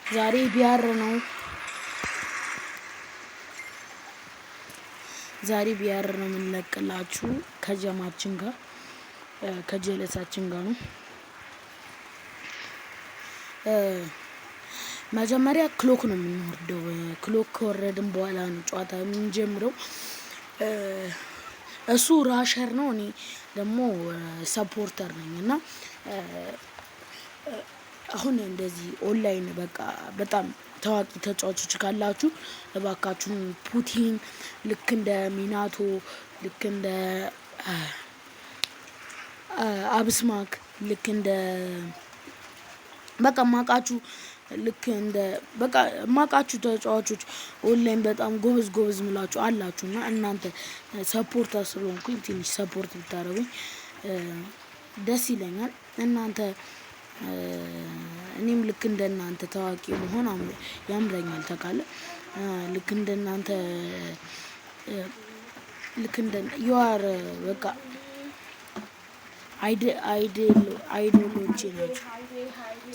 ዛሬ BR ነው። ዛሬ BR ነው የምንለቅላችሁ ከጀማችን ጋር፣ ከጀለሳችን ጋር ነው። መጀመሪያ Cloak ነው የምንወርደው። Cloak ከወረድን በኋላ ነው ጨዋታ የምንጀምረው። እሱ rusher ነው፣ እኔ ደግሞ supporter ነኝ። እና አሁን እንደዚህ ኦንላይን በቃ በጣም ታዋቂ ተጫዋቾች ካላችሁ እባካችሁን ፑቲን ልክ እንደ ሚናቶ፣ ልክ እንደ አብስማክ፣ ልክ እንደ በቃ ማቃችሁ፣ ልክ እንደ በቃ ማቃችሁ ተጫዋቾች ኦንላይን በጣም ጎበዝ ጎበዝ ምላችሁ አላችሁ እና እናንተ supporter ስለሆንኩኝ ትንሽ support ብታደርጉኝ ደስ ይለኛል። እናንተ እኔም ልክ እንደ እናንተ ታዋቂ መሆን ያምረኛል። ታውቃለህ፣ ልክ እንደ እናንተ፣ ልክ እንደ you are በቃ idol ኦቼ ናቸው።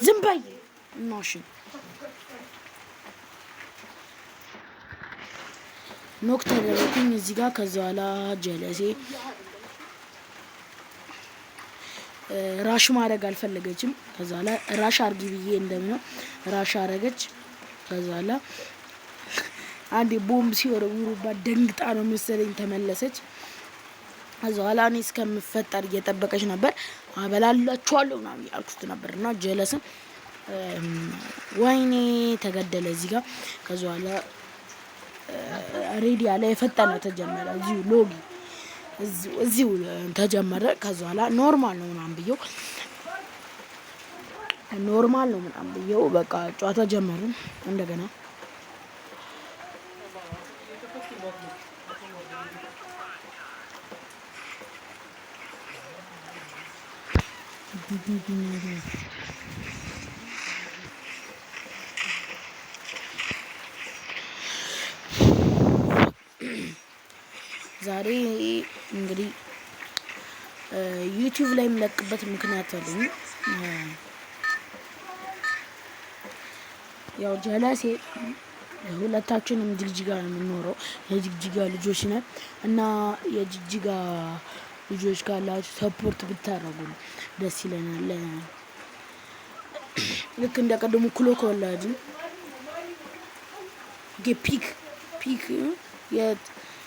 ዝም በይ እናሽ። Knock ተደረኩኝ እዚህ ጋር። ከዛ በኋላ ጀለሴ rush ማድረግ አልፈለገችም። ከዛ በኋላ rush አርጊ ብዬ እንደምነው rush አረገች። ከዛ በኋላ አንዴ ቦምብ ሲወረውሩባት ደንግጣ ነው መሰለኝ ተመለሰች። ከዛ በኋላ እኔ እስከምፈጠር እየጠበቀች ነበር። አበላላችኋለሁ ምናምን ያልኩት ነበር እና ጀለስን ወይኔ ተገደለ እዚህ ጋር። ከዛ በኋላ ready ያለ የፈጠነ ተጀመረ። እዚሁ lobby እዚሁ ተጀመረ። ከዛ በኋላ normal ነው ምናምን ብየው፣ normal ነው ምናምን ብየው በቃ ጨዋታ ጀመርን እንደገና። ዛሬ እንግዲህ ዩቲዩብ ላይ የምለቅበት ምክንያት አለኝ። ያው ጀለሴ ሁለታችንም ጅግጅጋ ነው የምንኖረው። የጅግጅጋ ልጆች ነን እና የጅግጅጋ ልጆች ካላችሁ support ብታደርጉ ደስ ይለናል። ልክ እንደ ቀደሙ Cloak ወላድን pick የት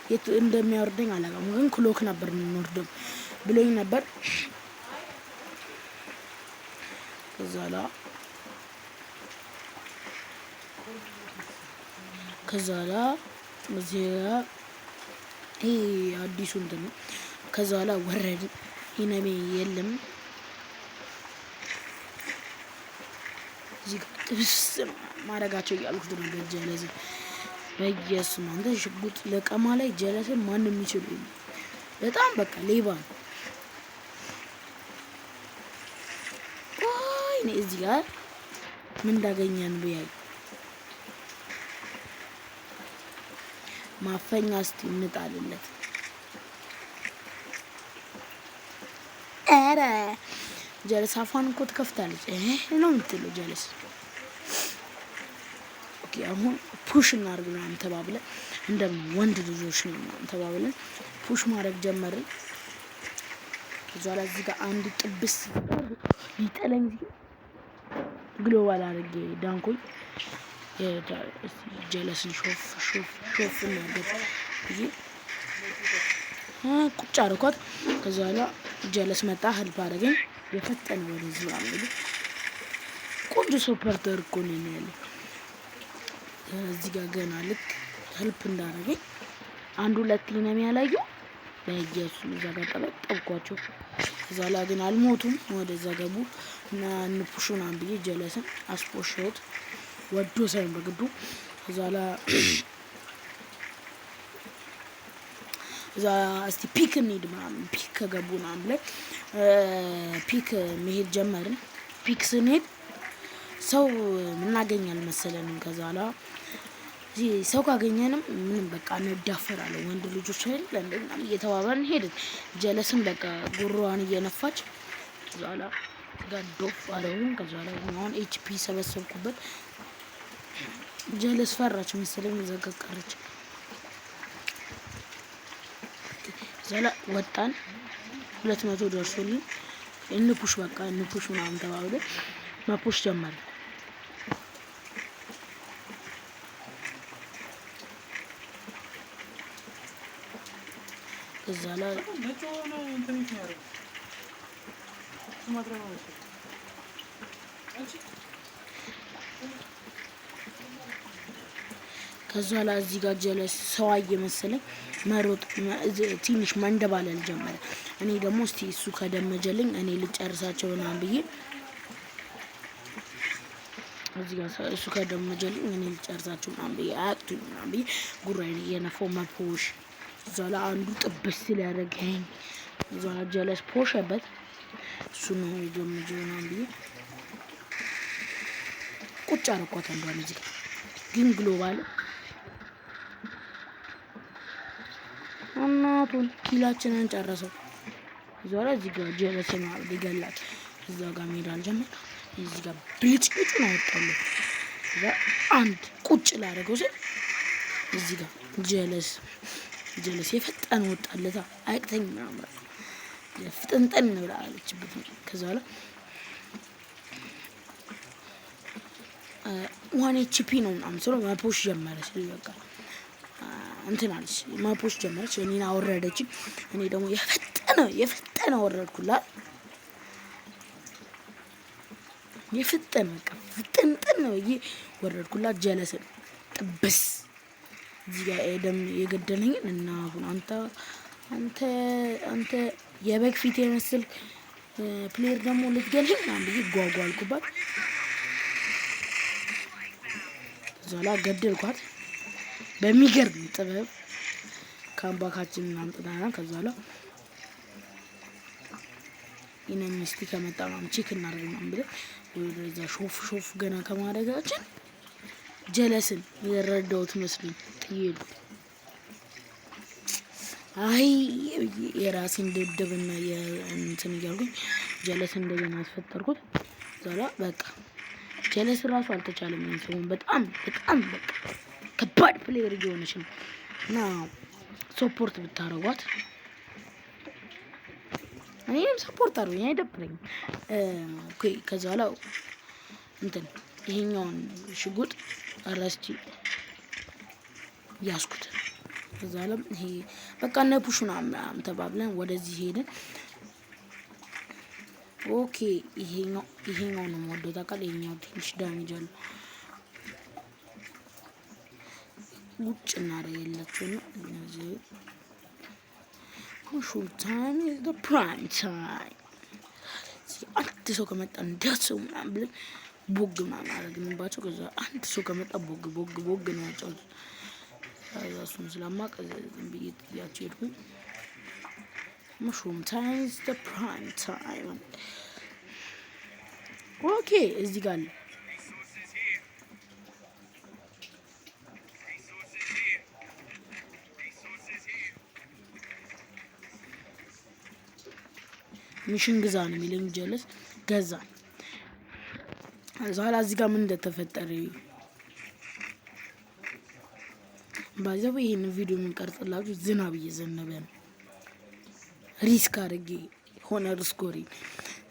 የት እንደሚያወርደኝ አላውቅም፣ ግን Cloak ነበር የምንወርደው ብሎኝ ነበር። ከዛ ላ እዚህ ይሄ አዲሱ እንትን ነው። ከዛ ላ ወረድን። Enemy የለም፣ እዚህ ጋር ጥብስ ነው ማድረጋቸው እያልኩት ነበር። ጀለስ በየስሙ አንተ ሽጉጥ ለቀማ ላይ ጀለስን ማንም የሚችሉ በጣም በቃ ሌባ ነው። ወይኔ እዚህ ጋር ምን እንዳገኘን ብያይ ማፈኛ እስቲ እንጣልለት። ኧረ ጀለስ አፏን እኮ ትከፍታለች ነው የምትለው ጀለስ። Okay አሁን push እናድርግ ምናምን ተባብለን፣ እንደ ወንድ ልጆች ነው ምናምን ተባብለን push ማድረግ ጀመርን። ከዛ ላይ እዚህ ጋር አንድ ጥብስ ሊጠለኝ ሲል global አድርጌ ዳንኩኝ። ጀለስን ሾፍ ሾፍ ሾፍ እናድርግ ብዬ ቁጭ አደረኳት። ከዛ በኋላ ጀለስ መጣ፣ help አደረገኝ። የፈጠነ ወደዚህ ምናምን ቆንጆ supporter እኮ ነው ያለው። እዚህ ጋር ገና ልክ help እንዳደረገኝ አንድ ሁለት enemy ያላየው በኢየሱስ እዛ ጋር ጠበጠብኳቸው። እዛ ላይ ግን አልሞቱም። ወደዛ ገቡ እና እንፑሽ ምናምን ብዬ ጀለስን አስፖሸሁት ወዶ ሳይሆን በግዱ። እዛ ላይ እዛ እስቲ peek እንሂድ ምናምን peek ከገቡ ምናምን ላይ peek መሄድ ጀመርን። Peek ስንሄድ ሰው ምናገኝ አልመሰለንም። ከዛ ላ ሰው ካገኘንም ምንም በቃ እንዳፈራለን፣ ወንድ ልጆች አይደል እንደ ምናምን እየተባባልን ሄድን። ጀለስም በቃ ጉሮዋን እየነፋች ከዛ ላ ጋር ዶፍ አለውን። ከዛ ላ አሁን HP ሰበሰብኩበት። ጀለስ ፈራች መሰለኝ፣ እዛ ጋ ቀረች። እዛ ላይ ወጣን። 200 ደርሶልን እን push፣ በቃ እን push ምናምን ተባብለን መ push ጀመርን። እዛ ላይ ነጭ የሆነ እንትን የት ነው ያደረገው? እሱ ማጥሪያ ነው መሰለኝ። አንቺ። ከዛ ላይ እዚህ ጋር ጀለስ ሰው አየ መሰለኝ፣ መሮጥ ትንሽ መንደባለል ጀመረ። እኔ ደግሞ እስቲ እሱ ከደመጀልኝ እኔ ልጨርሳቸው ምናምን ብዬ፣ እዚህ ጋር እሱ ከደመጀልኝ እኔ ልጨርሳቸው ምናምን ብዬ፣ አያቅቱኝ ምናምን ብዬ ጉራዬን እየነፋው መ push። እዛ ላይ አንዱ ጥብስ ሊያደርገኝ፣ እዛ ላይ ጀለስ ፖሸበት፣ እሱ ነው የደመጀው ምናምን ብዬ ቁጭ አረኳት አንዷን። እዚህ ጋር ግን global እናቱን kill ኣችንን ጨረሰው። እዛ ላይ እዚህ ጋር ጀለስን ሊገላት እዛ ጋር መሄድ አልጀመር፣ እዚህ ጋር ብልጭልጩን አወጣለት። እዛ አንድ ቁጭ ላደረገው ስል እዚህ ጋር ጀለስ የፈጠነ ወጣለታ፣ አያቅተኝ ምናምን ፍጥንጥን ብላ አለችበት። ከዛ በኋላ 1 HP ነው ምናምን ስለው መ push ጀመረች። በቃ እንትን አለች፣ መ push ጀመረች። እኔን አወረደች። እኔ ደግሞ የፈጠነ የፈጠነ ወረድኩላት። የፈጠነ በቃ ፍጥንጥን ብዬ ወረድኩላት። ጀለስን ጥብስ፣ እዚህ ጋር ኤደም የገደለኝን እና አሁን አንተ የበግ ፊት የመስል player ደግሞ ልትገለኝ ምናምን ብዬ ጓጓልኩባት። እዛ ላይ ገደልኳት በሚገርም ጥበብ። Comeback ኣችንን አምጥተናል። ከዛ ላይ enemy እስቲ ከመጣ ምናምን check እናደርግ ምናምን ብለን ወደዛ ሾፍ ሾፍ ገና ከማድረጋችን ጀለስን የረዳሁት መስሎኝ ጥዬ ሄድኩ። አይ የራሴን ድብድብና የእንትን እያልኩኝ ጀለስን እንደገና አስፈጠርኩት። ዛላ በቃ ጀለስ ራሱ አልተቻለም። ይሄን ሰሞን በጣም በጣም በቃ ከባድ player እየሆነች ነው እና support ብታረጓት፣ እኔም support አድርጉኝ፣ አይደብረኝም። Okay፣ ከዛ በኋላ እንትን ይሄኛውን ሽጉጥ ረስቼ ያዝኩት። ከዛ ለም ይሄ በቃ እነ push ምናምን ተባብለን ወደዚህ ሄድን። Okay፣ ይሄኛው ነው የምወደው ታውቃለህ። ይሄኛው ትንሽ damage አለው። ውጭ እናደርግላቸው ነው። እነዚህ mushroom time is the prime time። አንድ ሰው ከመጣ እንዳሰው ምናምን ብለን ቦግ ምናምን አደረግንባቸው። ከዛ አንድ ሰው ከመጣ ቦግ ቦግ ቦግ ነው ያጫወቱት። ከዛ እሱን ስለማውቅ ዝም ብዬ ጥያቸው ሄድኩኝ። Mushroom time is the prime time። Okay፣ እዚህ ጋር አለ። Resources here. Resources here. Resources here. Mission ግዛ ነው የሚለኝ። ጀለስ ገዛ። ከዛ ኋላ እዚህ ጋር ምን እንደተፈጠረ ባይዘው፣ ይሄን ቪዲዮ የምንቀርጽላችሁ ዝናብ እየዘነበ ነው። Risk አድርጌ ሆነ ሪስኮሪ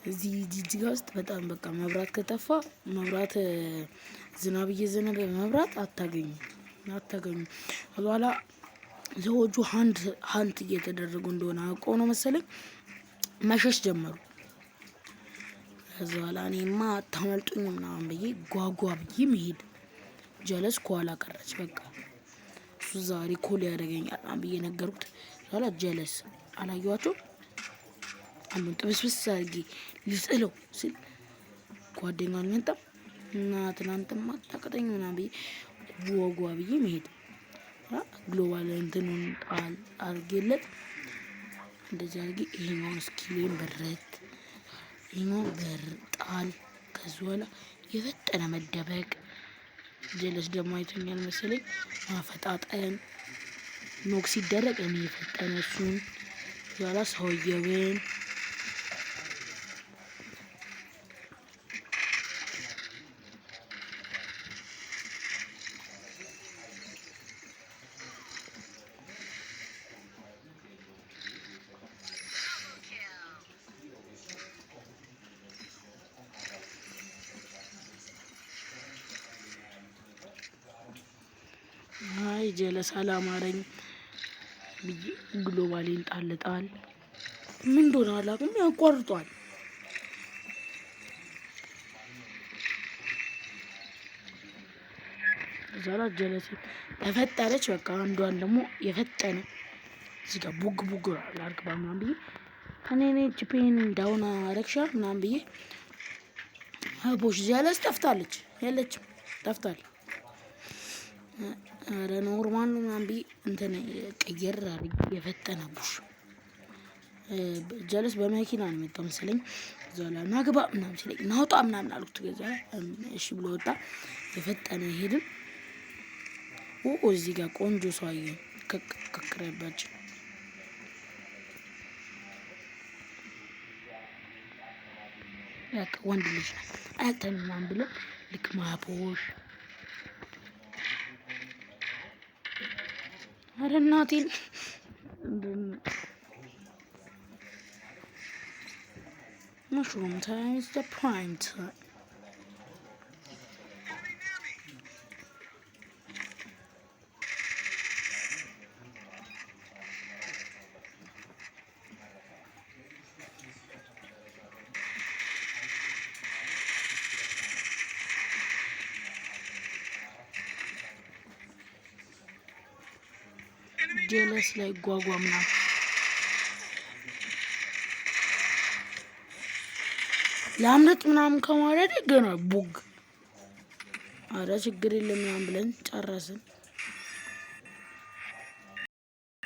እዚህ ጅጅጋ ውስጥ በጣም በቃ መብራት ከጠፋ፣ መብራት ዝናብ እየዘነበ መብራት አታገኙ አታገኙ። በኋላ ሰዎቹ hunt hunt እየተደረጉ እንደሆነ አውቀው ነው መሰለኝ መሸሽ ጀመሩ። ከዛ በኋላ እኔማ አታመልጡኝ ምናምን ብዬ ጓጓ ብዬ መሄድ፣ ጀለስ ከኋላ ቀረች። በቃ እሱ ዛሬ call ያደርገኛል ምናምን ብዬ ነገርኩት። በኋላ ጀለስ አላየኋቸው፣ አንዱን ጥብስብስ አድርጌ ልጥለው ስል ጓደኛው አልመጣም እና ትናንትማ አታቅተኝ ምናምን ብዬ ጓጓ ብዬ መሄድ፣ global እንትኑን ጣል አድርጌለት፣ እንደዚህ አድርጌ ይሄኛውን skill ኤን በረት፣ ይሄኛውን በር ጣል። ከዚ በኋላ የፈጠነ መደበቅ፣ ጀለስ ደግሞ አይቶኛል መሰለኝ ማፈጣጠን፣ knock ሲደረግ እኔ የፈጠነ እሱን በኋላ ሰውየውን ጀለስ አላማረኝ ብዬ global ኤን ጣል ጣል ምን እንደሆነ አላውቅም፣ ያቋርጧል። እዛ ላይ ጀለሴ ተፈጠረች። በቃ አንዷን ደግሞ የፈጠነ እዚህ ጋር ቡግ ቡግ ላርግ ምናምን ብዬ እኔ እኔ ቺፔን down አረግሻ ምናምን ብዬ ቦሽ ጀለስ ጠፍታለች፣ የለችም፣ ጠፍታለች። ኧረ normal ነው ምናምን ብዬ እንትን ቀየር አድርጌ የፈጠነ push ጀለስ በመኪና ነው የመጣው መሰለኝ። እዛ ላይ ናግባ ምናምን ሲለኝ ናውጣ ምናምን አልኩት። ገዛ እሺ ብሎ ወጣ። የፈጠነ ሄድን። ኦ እዚህ ጋር ቆንጆ ሰው አየን። ከክረባችን በቃ ወንድ ልጅ ነው አያተን ምናምን ብለን ልክ ማፖሽ ኧረ እናቴን mushroom time is the prime time. Enemy near me. Enemy near ጀለስ me. ላይ ጓጓ ምናምን ላምለጥ ምናምን ከማለት ገና ቡግ አረ ችግር የለም ምናምን ብለን ጨረስን።